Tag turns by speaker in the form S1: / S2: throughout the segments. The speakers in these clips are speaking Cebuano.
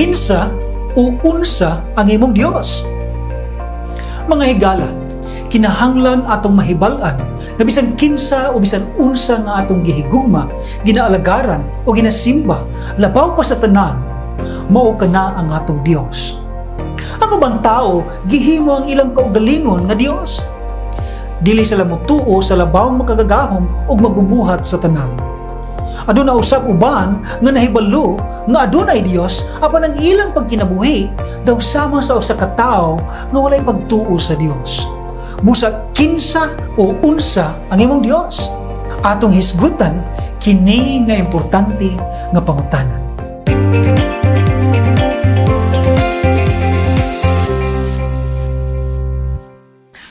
S1: Kinsa o unsa ang imong Dios? Mga higala, kinahanglan atong mahibal-an nga bisan kinsa o bisan unsa nga atong gihigugma, ginaalagaran o ginasimba, labaw pa sa tanan, mao kana ang atong Dios. Ang ubang tao gihimo ang ilang kaugalingon nga Dios. Dili sila motuo sa labaw makagagahom og magbubuhat sa tanan. Aduna usab uban nga nahibalo nga adunay Dios, apan ang ilang pagkinabuhi daw sama sa usa ka tawo nga walay pagtuo sa Dios. Busa kinsa o unsa ang imong Dios? Atong hisgutan kini nga importante nga pangutana.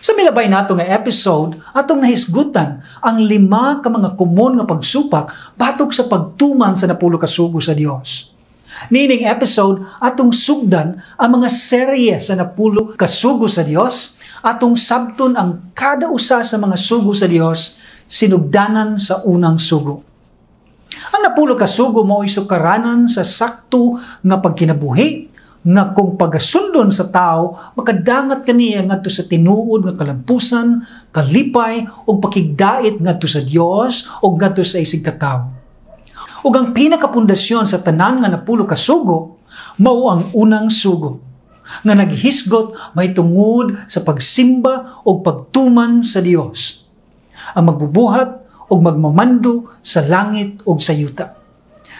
S1: Sa milabay nato nga episode, atong nahisgutan ang 5 ka mga komon nga pagsupak batok sa pagtuman sa 10 ka sugo sa Dios. Niining episode, atong sugdan ang mga serye sa 10 ka sugo sa Dios, atong sabton ang kada usa sa mga sugo sa Dios sinugdanan sa unang sugo. Ang 10 ka sugo mao'y sukaranan sa sakto nga pagkinabuhi, nga kung pagasundon sa tao, makadangat kaniya ngadto sa tinuod nga kalampusan, kalipay, ug pakigdait ngadto sa Dios ug ngadto sa isig katawo. Ug ang pinakapundasyon sa tanan nga 10 ka sugo, mao ang unang sugo, nga naghisgot mahitungod sa pagsimba ug pagtuman sa Dios, ang magbubuhat ug magmamando sa langit ug sa yuta.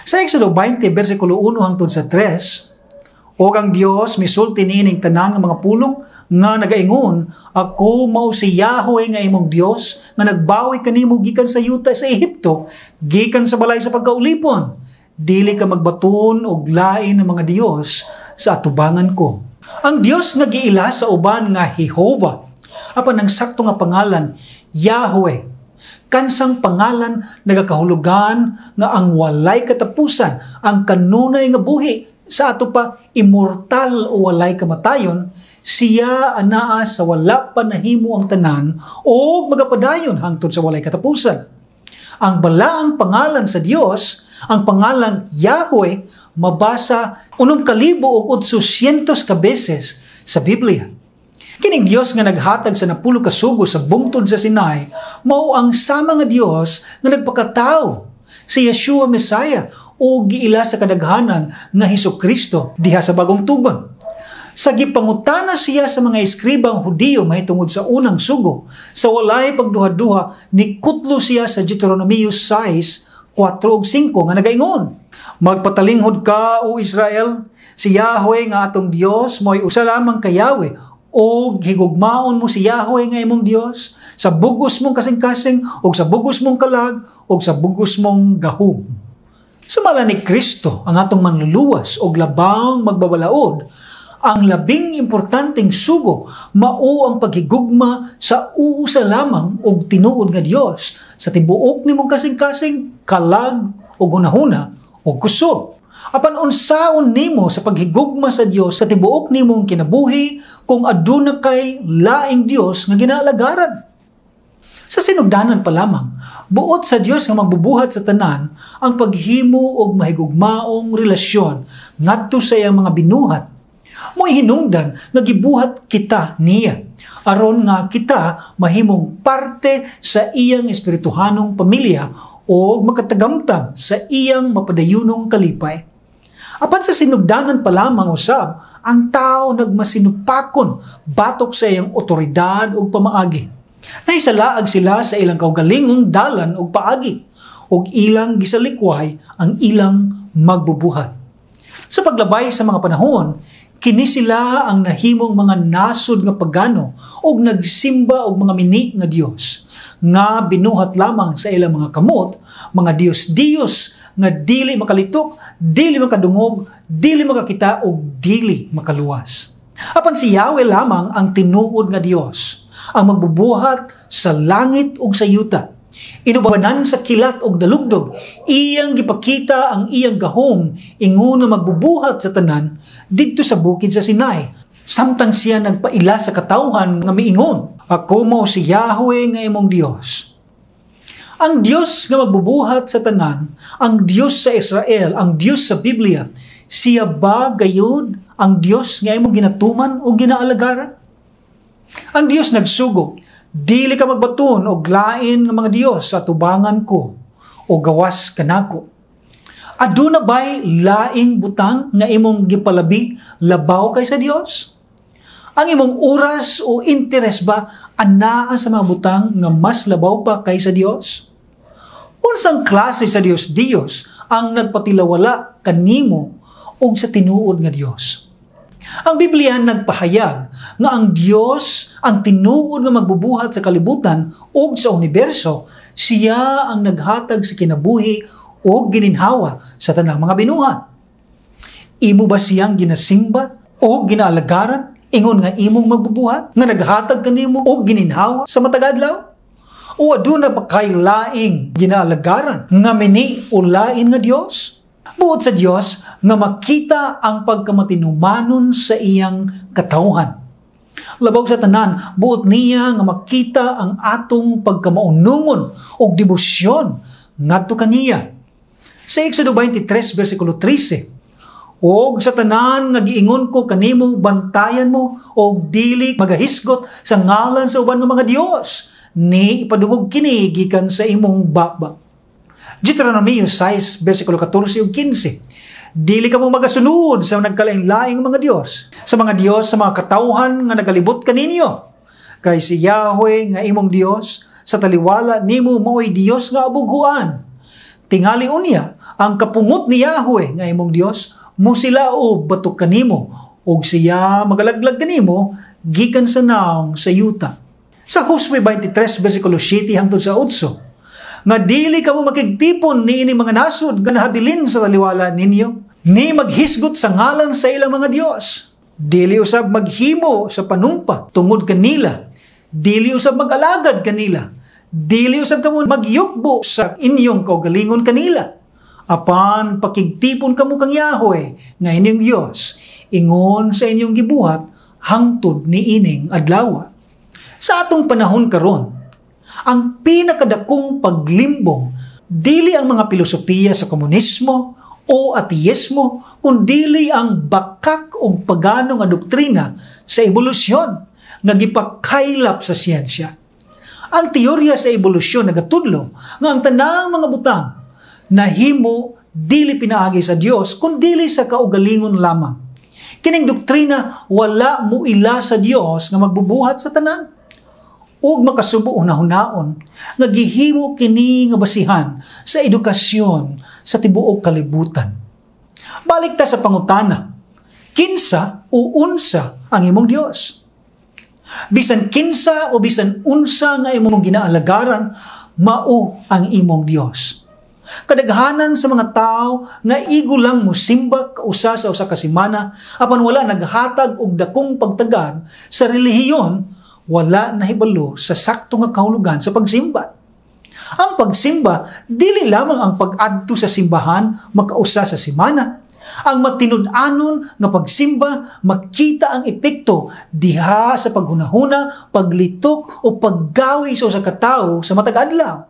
S1: Sa Exodo 20, versikulo 1 hangtod sa 3, og ang Dios misulti niining tanan nga mga pulong nga nagaingon, ako mao si Yahweh nga imong Dios nga nagbawi kanimo gikan sa yuta sa Ehipto, gikan sa balay sa pagkaulipon. Dili ka magbaton og lain ng mga dios sa atubangan ko. Ang Dios nga giila sa uban nga Jehova, apan ang sakto nga pangalan Yahweh. Kansang pangalan nagakahulugan nga ang walay katapusan, ang kanunay nga buhi, sa ato pa immortal o walay kamatayon, siya anaa sa wala pa nahimo ang tanan o magapadayon hangtod sa walay katapusan. Ang balaang pangalan sa Dios, ang pangalang Yahweh, mabasa 1,800 ka beses sa Biblia. Kining Dios nga naghatag sa 10 ka sugo sa bungtod sa Sinai, mao ang sama nga Dios nga nagpakatao si Yeshua Messiah o giila sa kadaghanan nga Hesukristo diha sa Bagong Tugon. Sa gipangutana siya sa mga eskribang Hudiyo mahitungod sa unang sugo, sa walay pagduha-duha nikutlo siya sa Deuteronomio 6, 4 ug 5 nga nagaingon, magpatalinghod ka, o Israel, si Yahweh nga atong Dios mo'y usa lamang ka Yahweh, og higugmaon mo si Yahweh nga imong Dios sa bugos mong kasing-kasing og sa bugos mong kalag og sa bugos mong gahom. Sumala ni Kristo ang atong manluluwas og labang magbabalaod, ang labing importanteng sugo mao ang paghigugma sa uusa lamang og tinuod nga Dios sa tibuok nimong kasing-kasing, kalag og hunahuna og kusog. Apan unsaon nimo sa paghigugma sa Dios sa tibuok nimong kinabuhi kung aduna kay laing Dios nga ginaalagaran? Sa sinugdanan pa lamang, buot sa Dios nga magbubuhat sa tanan ang paghimo og mahigugmaong relasyon ngadto sa iyang mga binuhat. Mo'y hinungdan nga gibuhat kita niya, aron nga kita mahimong parte sa iyang espirituhanong pamilya o makatagamtam sa iyang mapadayunong kalipay. Apan sa sinugdanan pa lamang usab, ang tao nagmasinupakon batok sa iyang otoridad ug pamaagi. Nahisalaag sila sa ilang kaugalingong dalan ug paagi, ug ilang gisalikway ang ilang magbubuhat. Sa paglabay sa mga panahon, kini sila ang nahimong mga nasod nga pagano ug nagsimba og mga mini nga Dios, nga binuhat lamang sa ilang mga kamot, mga Dios-Dios nga dili makalitok, dili makadungog, dili makakita ug dili makaluwas. Apan si Yahweh lamang ang tinuod nga Dios, ang magbubuhat sa langit ug sa yuta. Inubanan sa kilat ug dalugdog, iyang gipakita ang iyang gahom ingon nga magbubuhat sa tanan didto sa bukid sa Sinai. Samtang siya nagpaila sa katawhan nga miingon, ako mao si Yahweh nga imong Dios. Ang Dios nga magbubuhat sa tanan, ang Dios sa Israel, ang Dios sa Biblia, Siya ba gayud ang Dios nga imong ginatuman o ginaalagaran? Ang Dios nagsugo, "Dili ka magbaton og lain nga mga dios sa tubangan ko o gawas kanako." Aduna ba'y laing butang nga imong gipalabi labaw kaysa Dios? Ang imong oras o interes ba anaa sa mga butang nga mas labaw pa kaysa Dios? Unsang klase sa Dios Dios ang nagpatilawala kanimo og sa tinuod nga Dios? Ang Biblia nagpahayag nga ang Dios ang tinuod nga magbubuhat sa kalibutan ug sa universo, siya ang naghatag sa kinabuhi ug gininhawa sa tanang mga binuhat. Imo ba siyang ginasimba o ginaalagaran ingon nga imong magbubuhat nga naghatag kanimo og gininhawa sa matag adlaw? O aduna ba kay laing ginaalagaran nga mini o lain nga Dios? Buot sa Dios nga makita ang pagkamatinumanon sa iyang katawhan. Labaw sa tanan, buot niya nga makita ang atong pagkamaunungon og debosyon ngadto kaniya. Sa Exodo 23 versikulo 13, "Og sa tanan nga giingon ko kanimo, bantayan mo og dili magahisgot sa ngalan sa uban nga mga dios, ni ipadungog kini gikan sa imong baba." Deuteronomio 6 versikulo 14 ug 15, "Dili kamo magasunod sa nagkalain-laing mga dios, sa mga dios sa mga katawhan nga nagalibot kaninyo. Kay si Yahweh nga imong Dios sa taliwala nimo maoy Dios nga abughuan. Tingali unya ang kapungot ni Yahweh nga imong Dios musilaob batok kanimo, ug siya magalaglag kanimo gikan sa naong sa yuta." Sa Josue 23 versikulo 7 hangtod sa 8, "Nga dili kamo makigtipon niini mga nasod nga nahabilin sa taliwala ninyo, ni maghisgot sa ngalan sa ilang mga dios. Dili usab maghimo sa panumpa tungod kanila, dili usab mag-alagad kanila, dili usab kamo magyukbo sa inyong kaugalingon kanila. Apan pakigtipon kamo kang Yahweh nga inyong Dios ingon sa inyong gibuhat hangtod niining adlaw." Sa atong panahon karon, ang pinakadakong paglimbong dili ang mga pilosopiya sa komunismo o ateismo, kundili ang bakak o pagano nga doktrina sa ebolusyon nga gipakaylap sa siyensya. Ang teorya sa ebolusyon nagatudlo nga ang tanang mga butang nahimo dili pinaagi sa Dios kundili sa kaugalingon lamang. Kining doktrina wala muila sa Dios nga magbubuhat sa tanan. Ug makasubo hunahunaon nga gihimo kini nga basihan sa edukasyon sa tibuok kalibutan. Balik ta sa pangutana, kinsa o unsa ang imong Dios? Bisan kinsa o bisan unsa nga imong ginaalagaran, mao ang imong Dios. Kadaghanan sa mga tao nga igo lang mosimba kausa sa usa ka semana apan wala naghatag og dakong pagtagad sa relihiyon, wala nahibalo sa sakto nga kahulugan sa pagsimba. Ang pagsimba dili lamang ang pag-adto sa simbahan makausa sa semana. Ang matinud-anon nga pagsimba makita ang epekto diha sa paghunahuna, paglitok o paggawi sa usa ka tawo sa matag adlaw.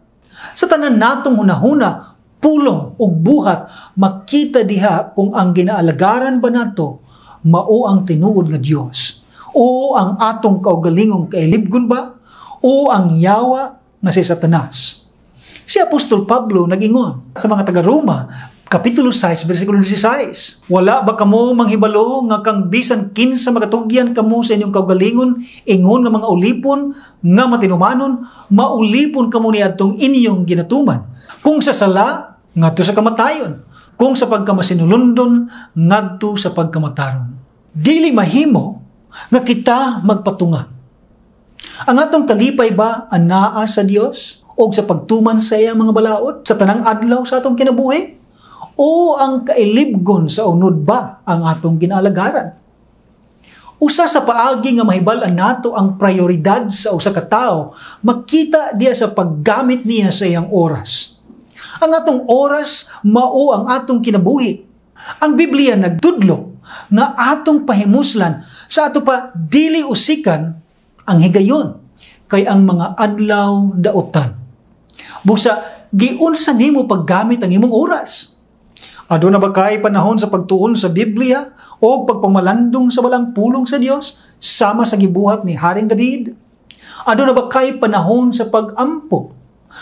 S1: Sa tanan natong hunahuna, pulong ug buhat, makita diha kung ang ginaalagaran ba nato mao ang tinuod nga Dios, o ang atong kaugalingong kailibgon ba, o ang yawa nga si Satanas. Si Apostol Pablo nag-ingon sa mga taga-Roma, Kapitulo 6, versikulo 16, "Wala ba kamo manghibalo nga kang bisan kinsa makatugyan kamo sa inyong kaugalingon ingon nga mga ulipon nga matinumanon, maulipon kamo niadtong inyong ginatuman? Kung sa sala, ngadto sa kamatayon; kung sa pagkamasinulondon, ngadto sa pagkamataron." Dili mahimo nga kita magpatunga. Ang atong kalipay ba anaa sa Dios o sa pagtuman sa iyang mga balaod sa tanang adlaw sa atong kinabuhi? O ang kailibgon sa unod ba ang atong ginalagaran? Usa sa paagi nga mahibal-an nato ang prioridad sa usa ka tawo, makita diya sa paggamit niya sa iyang oras. Ang atong oras mao ang atong kinabuhi. Ang Biblia nagtudlo nga atong pahimuslan sa ato pa dili usikan ang higayon, kay ang mga adlaw dautan. Busa, giunsa nimo paggamit ang imong oras? Aduna ba kay panahon sa pagtuon sa Biblia o pagpamalandong sa balaang pulong sa Dios sama sa gibuhat ni Haring David? Aduna ba kay panahon sa pag-ampo?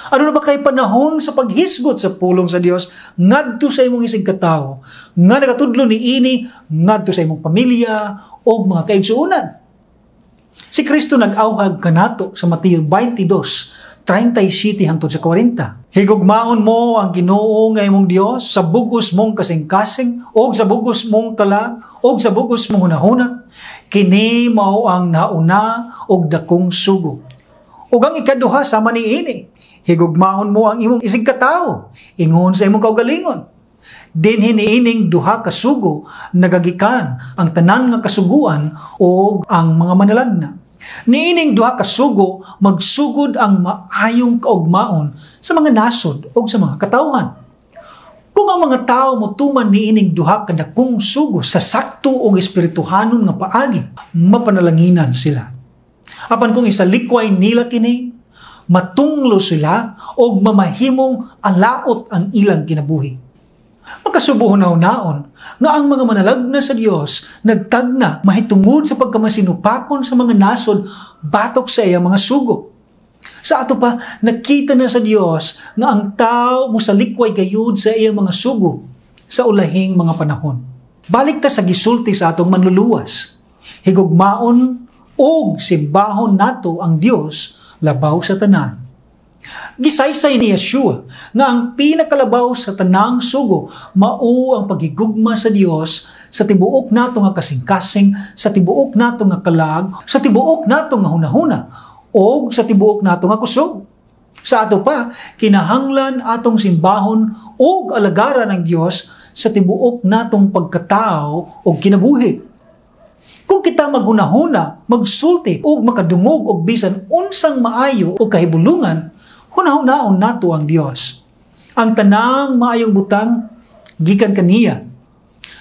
S1: Aduna ba kay panahon sa paghisgot sa pulong sa Dios ngadto sa imong isig katawo nga nagatudlo niini ngadto sa imong pamilya o mga kaigsuonan? Si Kristo nag-awhag kanato sa Mateo 22:37 hangtod sa 40. Higugmaon mo ang Ginoo nga imong Dios sa bugos mong kasing-kasing og sa bugos mong kalag og sa bugos mong hunahuna. Kini mao ang nauna og dakong sugo. Ug ang ikaduha sama niini, higugmaon mo ang imong isig katawo ingon sa imong kaugalingon. Dinhi niining duha ka sugo nagagikan ang tanan nga kasuguan og ang mga manalagna. Niining duha ka sugo magsugod ang maayong kaugmaon sa mga nasod og sa mga katawhan. Kung ang mga tao motuman niining duha ka dakong sugo sa sakto og espirituhanon nga paagi, mapanalanginan sila. Apan kung isalikway nila kini, matunglo sila og mamahimong alaot ang ilang kinabuhi. Makasubo hunahunaon nga ang mga manalagna sa Dios nagtagna mahitungod sa pagkamasinupakon sa mga nasod batok sa iyang mga sugo. Sa ato pa, nakita na sa Dios nga ang tao mosalikway gayud sa iyang mga sugo sa ulahing mga panahon. Balik ta sa gisulti sa atong Manluluwas. Higugmaon og simbahon nato ang Dios labaw sa tanan. Gisaysay ni Yeshua nga ang pinakalabaw sa tanang sugo mao ang paghigugma sa Dios sa tibuok nato nga kasing-kasing, sa tibuok nato nga kalag, sa tibuok nato nga hunahuna, og sa tibuok nato nga kusog. Sa ato pa, kinahanglan atong simbahon og alagaran ang Dios sa tibuok natong pagkatao og kinabuhi. Kung kita maghunahuna, magsulti og makadungog og bisan unsang maayo o kahibulungan, hunahunaon nato ang Dios. Ang tanang maayong butang gikan kaniya.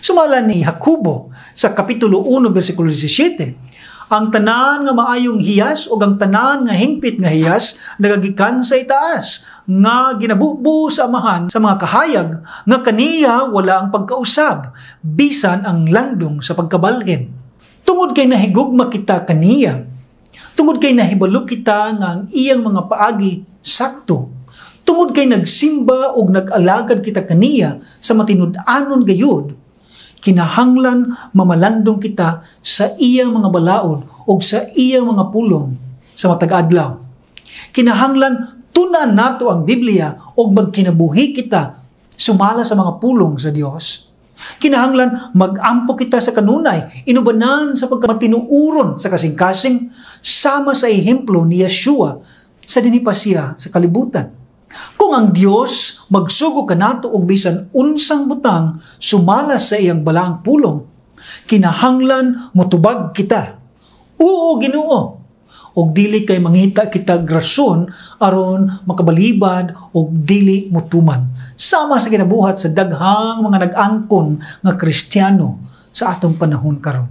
S1: Sumala ni Jacobo sa Kapitulo 1 versikulo 17, ang tanan nga maayong hiyas o ang tanan nga hingpit nga hiyas nagagikan sa itaas nga ginabubo sa Amahan sa mga kahayag nga kaniya wala ang pagkausab bisan ang landong sa pagkabalhin. Tungod kay nahigugma kita kaniya, tungod kay nahibalo kita nga ang iyang mga paagi sakto, tungod kay nagsimba og nag-alagad kita kaniya sa matinud-anon gayud, kinahanglan mamalandong kita sa iyang mga balaod og sa iyang mga pulong sa matag adlaw. Kinahanglan tun-an nato ang Biblia og magkinabuhi kita sumala sa mga pulong sa Dios. Kinahanglan mag-ampo kita sa kanunay, inubanan sa pagkamatinuuron sa kasing-kasing, sama sa ehemplo ni Yeshua sa dinhi pa siya sa kalibutan. Kung ang Dios magsugo kanato og bisan unsang butang sumala sa iyang balaang pulong, kinahanglan motubag kita. Oo, Ginoo. Og dili kay mangita kita rason aron makabalibad og dili motuman. Sama sa kinabuhat sa daghang mga nag-angkon nga Kristiyano sa atong panahon karon.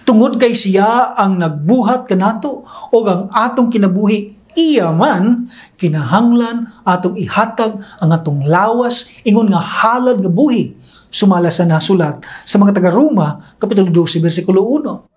S1: Tungod kay siya ang nagbuhat kanato og ang atong kinabuhi iya man, kinahanglan atong ihatag ang atong lawas ingon nga halad nga buhi sumala sa nasulat sa mga taga-Roma Kapitulo 12 versikulo 1.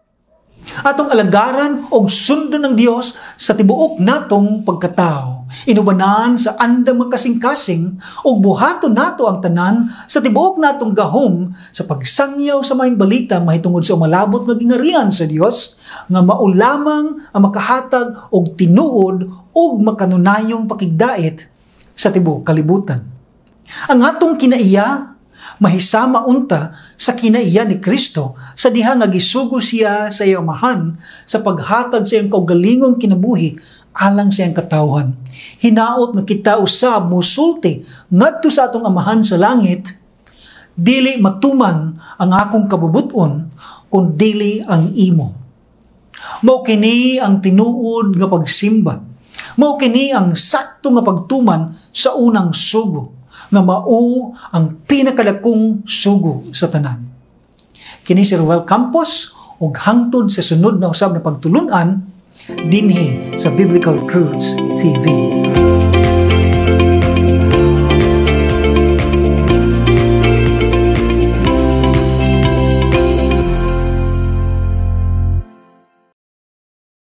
S1: Atong alagaran og sundon ng Dios sa tibuok natong pagkatao. Inubanan sa andam nga kasing-kasing og buhaton nato ang tanan sa tibuok natong gahom sa pagsangyaw sa maayong balita mahitungod sa umalabot nga gingarian sa Dios nga mao lamang ang makahatag og tinuod og makanunayong pakigdait sa tibuok kalibutan. Ang atong kinaiya mahisama unta sa kinaiya ni Kristo sa diha nga gisugo siya sa iyang Amahan sa paghatag sa iyang kaugalingong kinabuhi alang sa iyang katawhan. Hinaot nga kita usab musulti ngadto sa atong Amahan sa langit, dili matuman ang akong kabubuton kun dili ang imo. Mao kini ang tinuod nga pagsimba. Mao kini ang sakto nga pagtuman sa unang sugo nga mao ang pinakalakong sugo sa tanan. Kini si Ruel Campos ug hangtod sa sunod na usab na pagtulunan dinhi sa Biblical Truths TV.